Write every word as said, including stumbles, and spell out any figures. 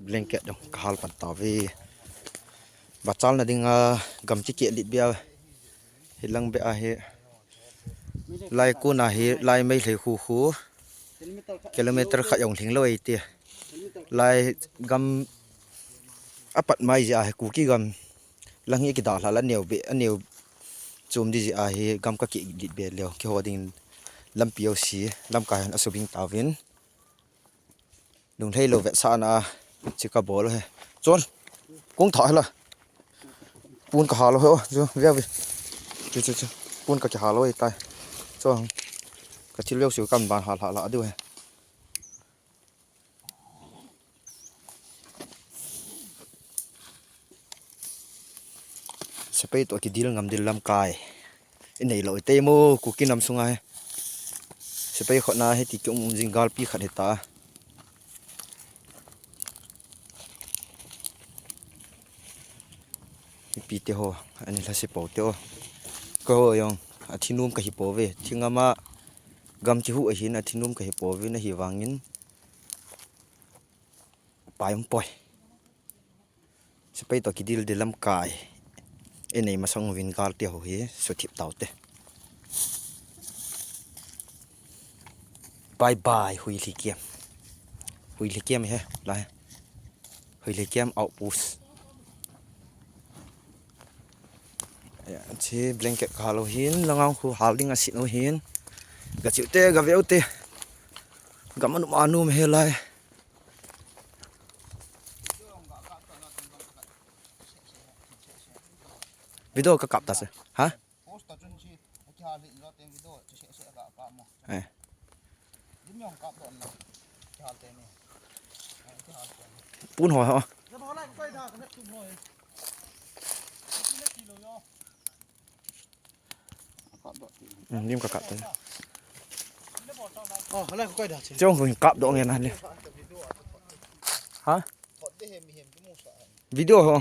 Blanket jong kahal pan tauve. Bachalna dinga gam kikeh lit bia. Hilang bia hi. Lai kona hi, lai Meitei khu khu. Kilometer khat jong lhing lou eiti. Lai gam apat mai jeh a hi Kuki gam. Lang hi kidalha la neo be, aneo chom di jeh a hi gam kakeh lit be leu. Kiho ding lampi jouse, lamkai hin asubing tauvin. Lunglhei lou vetsahna a, chi kabol u hi. Chon, kong tha hela. Pon kahal u hi, o, chu, via vi. Chu, chu, chu. Pon kakihal u hi tai. Chon, kathil jouse kaban hal hal a diu hi. Sepai toh kidil ngam dil lamkai. Inei lou itei mo, Kuki nam sunga hi. Sepai khotna hiti kium jing galpi khat hita. Mipi te ho, ani lhase pou te o. Keiho jong, athi nom kahi pouve. Thi ngam a, gam kihu ahin, athi nom kahi pouve, ahivangin. Pai um poi. Sepai toh kidil dil lamkai. Inei masang uvin gal te ho hi, suthip taute. Bye bye, Huilhikiam. Huilhikiam hi, lai. Huilhikiam outpost. Chi blanket kahal u hin, langang khu hal ding asin u hin. Gachiu te, gaveu te. Gam anom anom hi lai. Video kakap ta se. Ha? Post ta chun chi, kihal hi lo teng video, chi se se ga kap mo. Eh. Dim jong kap doh na. Kihal te ni. Kihal te ni. Pon ho ho. Ya ba lai koi da ka tu mo. Kap doh ti. Hmm, dim kakap ta. Oh, lai koi da chi. Chong ko kap doh nge na ni. Ha? Video ho.